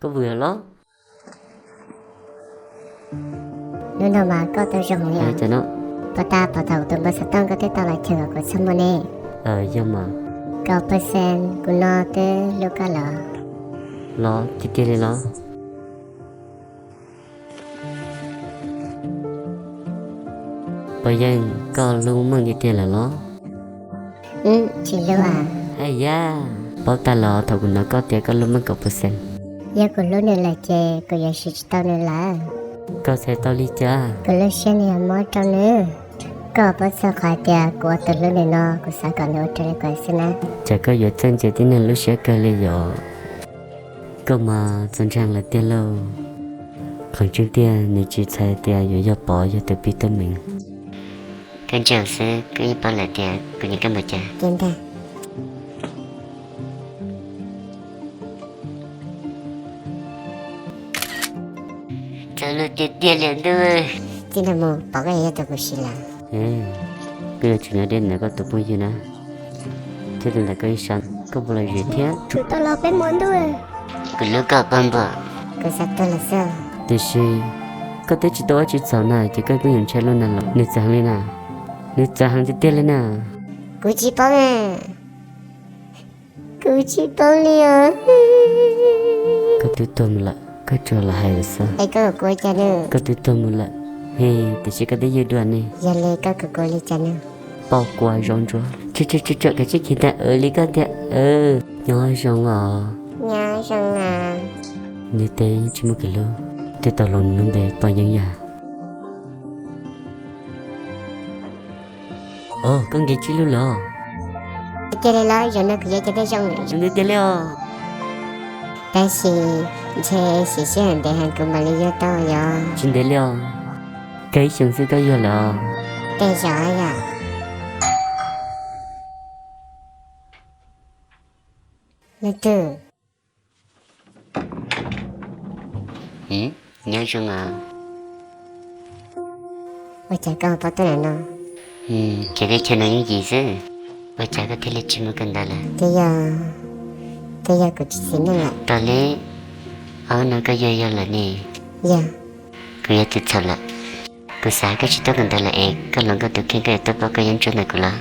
Koj vwm los? Hnub no mas koj tau zoo li os. Pov tas pov thaum kuv tus npawb xov tooj koj twb tau los cheem kom kuv txhob muaj ne. Yog mas. Kaum percent kuv no twb hlub koj los. Los tiag tiag li los? Pog Yeej, koj hlub Meej tiag tiag lawm los? Tsis hlub. Haj yam, paub tag los thaum kuv hnov koj tias koj hlub Meej kaum percent. Yog kuv hlub nws lawm ces kuv yuav siv tsis tau nws lawm. Koj txhais tau li cas? Kuv lub siab nws yuav mob rau nws. Koj paub txog qhov tias kuv ua tus hlub nws no, kuv xav kom nws ua raws li kuv xwb na. Cas koj yuav txawj ntxias tib neeg lub siab kawg li yom? Koj mas txaus ntshai lawm tiag lauj. Qhov tseeb tiag nws tsis txhais tias yuav yog Pov yog tus pib teeb meem. Koj ntsia xwb koj yeej paub lawm tias kuv nyiam koj npaum cas. Txog lub tiag tiag li ntuj. Txij no mus Pov koj yuav yog tus kuv siv lawm. Koj yuav tsum nyob deb ntawm koj tus phooj ywg na. Thiab tus ntawm koj ib sab koj puas lom zem thiab? Tsum tau los peb mus ntuj. Kuv hlub koj pog npua. Kuv xav tuag lawm xwb. Tiam sis koj twb tsis tau ua tsis txhaum na ces koj pheej yuav ntshai luaj na los? Nws txawv heev li na. Nws txawv heev tiag tiag li na. Kuv tsis paub. Kuv tsis paub li os. Koj twb tuag mus lawm koj tsuas los hais lawm xwb. Es koj kuv ua cas nws? Koj twb tuag mus lawm, he, tiam sis koj twb ywg dua ne. Yog li koj kuv kuv li cas nws? Pauj kua zaub ntsuab. Tsuag tsuag tsuag, kav tsij khiav tag li koj tiag. Nyob zoo os. Nyob zoo os. Nws teb tsis muaj kev hlub, twb tau hloov nws lub npe Pog Yeeb yam. Os, koj nkees tsib lub lawm. Cia li los, zaum no kuv yuav cia peb zoo lawm. Zoo tiag tiag li os. Tab sis ntshe siv sij hawm ntev heev kuv mam li yuag tau yom. Tsis ntev li os, kawg ib xyoos xwb koj yuag lawm os. Tej zaum yom. Leej twg? Nyob zoo os. Ua cas koj ho paub tuaj ntawm no? Ces teb chaws no yooj yim xwb, ua cas koj thiaj li tsis mus kawm ntawv lawm? Twb yog, twb yog kuv tsis xis neej lawm. Tau li, ob hnub no koj yuag yog lawm ne? Yog. Kuv yuav tus txhaum lawm. Kuv xav koj tsis tuaj kawm ntawv lawm es koj hloov koj tus kheej koj yuav tuaj pab koj yeeb ncuab ntawm kuv los?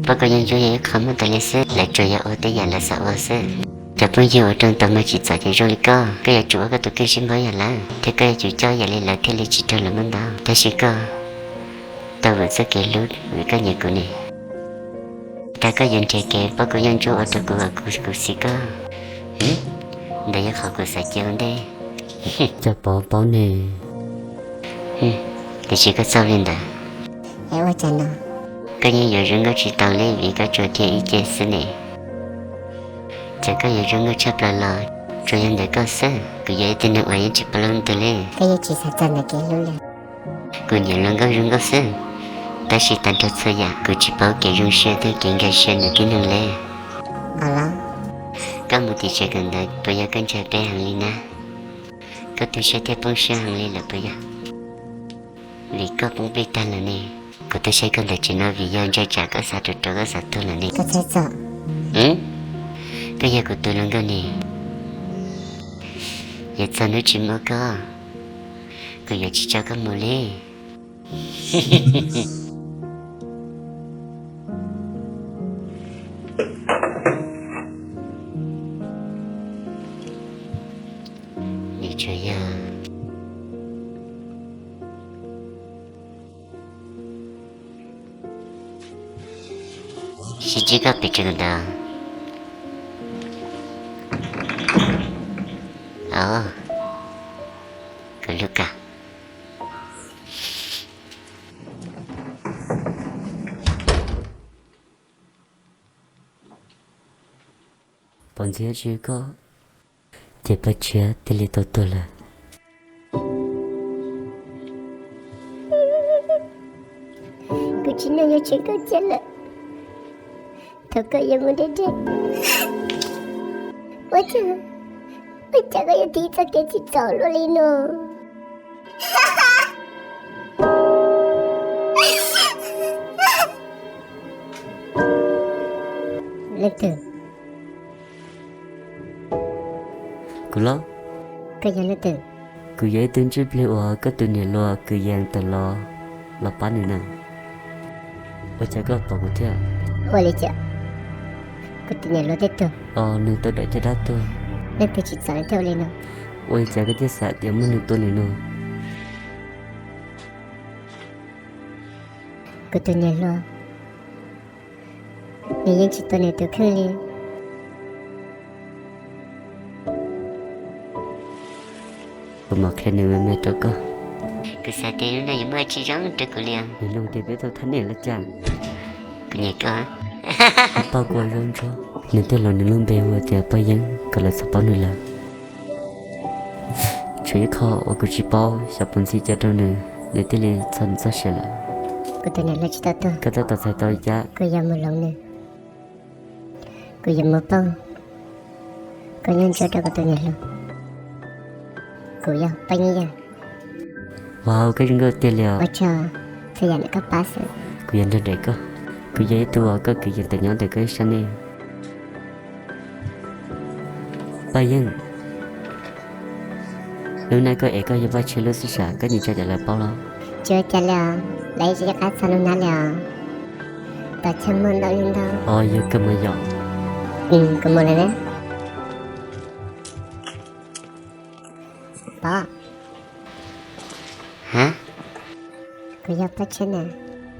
Pab koj yeeb ncuab yog ib qho muaj tas li xwb, lawv tsuas yog ua tej yam lawv xav ua xwb. Cov phooj ywg uas raug tau mas tsim txom ces zoo li koj, koj yuav tsum ua koj tus kheej sib npaub yam lawv, thiab koj yuav tsum coj yam li lawv thiaj li tsis raug lawv muab ntau. Tab sis koj tau vwm txoj kev hlub vim koj nyiam kuv ne. Tag koj yuav nrhiav kev pab kuv yeeb ncuab ua rau kuv, kuv xis koj. Ntawd yog qhov kuv xav cia ua ntej. Cov Pov paub ne. Tiam sis koj txawj li ntawd, koj yeej yuav zoo nkauj tsis tau li vim koj tsuas cia ib ce xwb ne. Txawm koj yuav zoo nkauj tshaj plaws los tsuas yog ntawm koj xwb, kuv yog ib tug neeg uas yeej tsis paub lub ntuj li. Koj yeej tsis xav txog ntawm kev hlub li. Kuv nyiam luag nkauj zoo nkauj xwb, tab sis tag nrho txhua yam kuv tsis paub kev zoo siab thiab kev nkag siab ntawm tib neeg li. Koj mus tim tsev kawm ntawv puas yog koj ntshai peb heev li na? Koj tu siab thiab poob siab heev li lawm puas yog? Vim koj poob plig tag lawm ne. Kuv tuaj saib koj ntawm tsev no vim yog ntshai tsam koj xav rau rau koj xav tuag lawm ne. Koj yog kuv tus hluas nkauj ne. Yuav txog hnub tsis muaj koj, kuv yuav tsis tso koj mus li. Nws tsuas yog sib ntsib koj pem tsev kawm ntawv. Os, kuv hlub koj. Pov ntxhiab tsis koj, ces Pov Tshiab thiaj li tau tuag lawm. Kuv tsis nyob yuav tsum koj cia lawm. Thaum koj yuav mus deb deb, ua cas, ua cas koj yuav tiv txoj kev txom txom luaj li no? Leej twg? Kuv los? Koj yog leej twg? Kuv yog ib tug ntsuj plig uas koj tus niam hluas Kwv Yees tawm los, los pab nws na. Ua cas koj pom kuv thiab? Ua li cas? Kuv tus niam hluas twb tuag. Os, nws tau dam caj dab tuag. Leej twg tsim txom nws thiaj ua li no? Ua li cas koj thiaj xav tias muaj neeg tua nws no? Kuv tus niam hluas, nws yeej tsis tua nws tus kheej li. Kuv mam qhia nws me me rau koj. Kuv xav tias lub neej yuav muaj tsis zoo rau kuv li. Nws nug tias peb tau thab niam los cas? Kuv nyiam koj. Paj Kuam zoo ntsuag, nws tij laug nws lub npe hu tias Paj Yeeb, kom lawv txhob paub nws lawm. Tshuav ib qho uas kuv tsis paub, xyov puas ntxhi cov rau nws, nws thiaj li txog nws txoj sia lawm. Kuv tus niam hluas tsis tau tuag. Koj tab tom txhais tau li cas? Kuv yuav mus hloov nws. Kuv yuav mus pauj kom nyob ntsuab rau kuv tus niam hluas. Kuv yog Paj Yeeb Yeej. Wow, koj zoo nkauj tiag li os. Ua tsaug, txhua yam ntawm koj pab xwb. Kuv yuav nrog nraim koj. Kuv yog ib tug uas koj kwv yees tawm nyob ntawm koj ib sab nej. Paj Yeej, lub neej koj es koj yog Vaj Tsheej lub xwb sav, koj nyiam tso cov lawv paub los? Tsis ua cas li os, lawv yeej tsis nco qab txog lub hnab li os. Tom chaw muaj ntau li ntau. Os, yog koj mas yom. Kuv mus lawm na. Pov, ha, kuv yog Paj Tsheej na,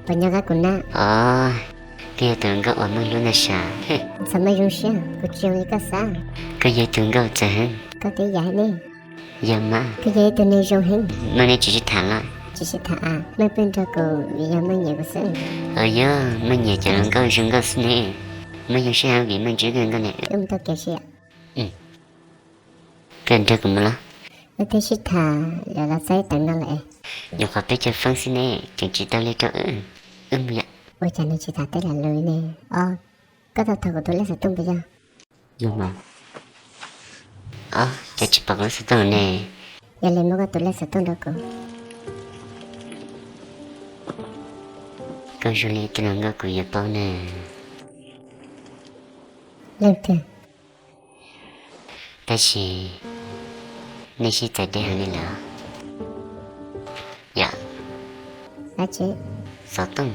puas nco qab kuv na? Os, koj yog tus hluas nkauj uas Meej hlub na sav. Txhob muaj zoo siab, kuv tsis zoo li koj xav. Koj yog tus hluas nkauj txawv heev. Koj twb yam heev ne. Yog mas. Koj yog ib tug neeg zoo heev. Meej, neb tsis sib tham los? Tsis sib tham a, Meej pheej nrog kuv vim yog Meej nyiam kuv xwb. Os, yog Meej nyiam cov hluas nkauj zoo nkauj xwb ne. Meej zoo siab heev vim Meej ntsib koj nkauj ne. Wb mus taug kev si. Koj nrog kuv mus los? Wb twb sib tham lawm los txog ib teev no lawm. Nyuam qhuav peb caug feeb xwb ne, tseem tsis tau li rau wb. Wb mus yom. Ua cas nws tsis tham tej lam lus ne? Os, koj tau thov kuv tus lej xov tooj puas yog? Yog mas. Os, cas tsis pom kuv lej xov tooj ne? Yog li muab koj tus lej xov tooj rau kuv. Koj zoo li tus hluas nkauj kuv yuav paub ne. Leej twg? Tab sis nej sib txawv deb heev li lawm. Yom. Dab tsi? Xov tooj.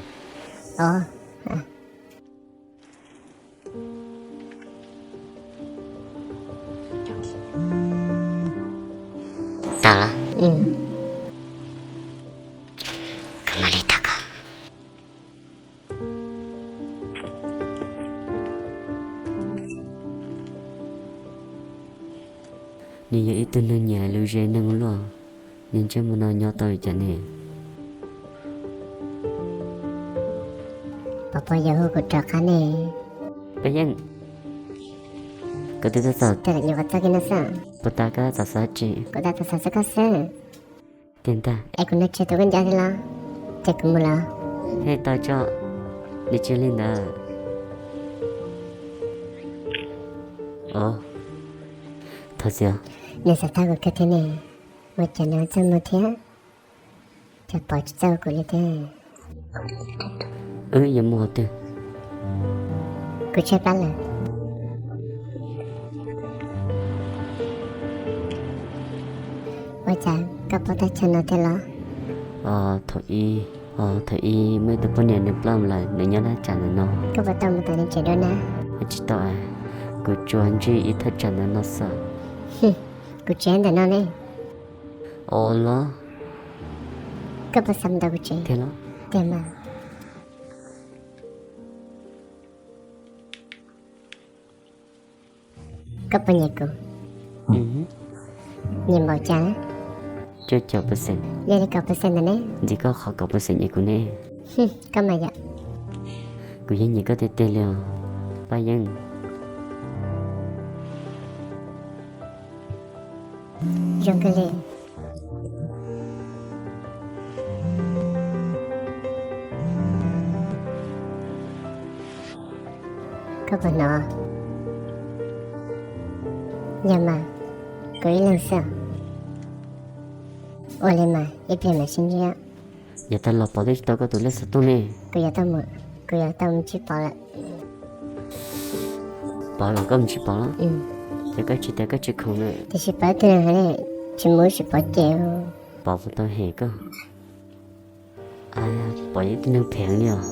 Os. Tau los? Koj mam li tag koj. Nws yog ib tug neeg nyiam lus ze neeg ua luaj, nws ntsej muag no nyob tau li cas ne? Pov, puas yog hu kuv rov qab ne? Paj Yeej, koj twb tuaj txog. Tej zaum nyuam qhuav txog kiag no xwb. Puas tas koj xav xav tsi? Kuv tas tus xav xav koj xwb. Tiag ntag. Es kuv nrog tseg tus koj ncav thiab los? Ces kuv mus los. Hej, tau tso, nws tsis li ntawd. Os, thov txim os. Nws xav thab kuv kawg thiab ne, ua cas nws txawj mus thiab, cas pom tsis txawj kuv li thiab. Wb yuav mus qhov twg? Kuv tshaib plab lawm. Ua cas koj paub teb chaws no thiab los? Thaum ub, thaum ub muaj ib tug poj niam nws ploj lawm, nws nyob thaj tsam ntawm no. Koj puas tau mus tom nws tsev dua na? Tsis tau, kuv tsuas ntsib ib thaj tsam ntawm no xwb. Kuv tsev ntawm no ne. Ua los? Koj puas xav mus tom kuv tsev? Tiag los? Tiag mas. Koj puas nyiam kuv? Nyiam npaum cas? Cuaj caum percent. Yog li kaum percent ntawm ne? Ntxiv koj qhov kaum percent nyiam kuv ne. Koj mas yom. Kuv yeej nyiam koj tiag tiag li os, Paj Yeej. Zoo kawg li. Koj puas hnov? Yog mas, kuv ib leeg xwb. Ua li mas ib pliag mam sib ntsib. Yav tag los Pov twb tsis tau koj tus lej xov tooj ne. Kuv yuav tau mus, kuv yuav tau mus ntsib Pov lawm. Pov los koj mus ntsib Pov los? Ces koj tsis tias koj tsis khoom na. Tiam sis pom ib tug neeg hais li, tsis mus tsis pom ces. Pom puas tau hem koj? Pom ib tug neeg phem heev li os.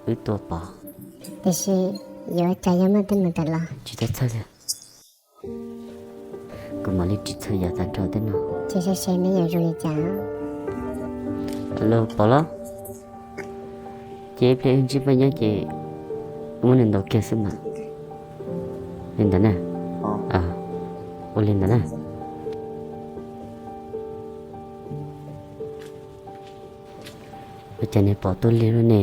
Wb tuaj pom. Tiam sis yuav cas yog muaj tej mus tawm los tsis tau txhawj li. Kuv mam li ris txhua yam tag nrho tej no. Ces saib seb neb yuav zoo li cas. Los pom los. Ces ib pliag wb ntsib Paj Nyab ces wb muab nws ntaus kiag xwb mas. Li ntawd na. Ua li ntawd na. Ua cas nws pom tuaj lig luaj ne?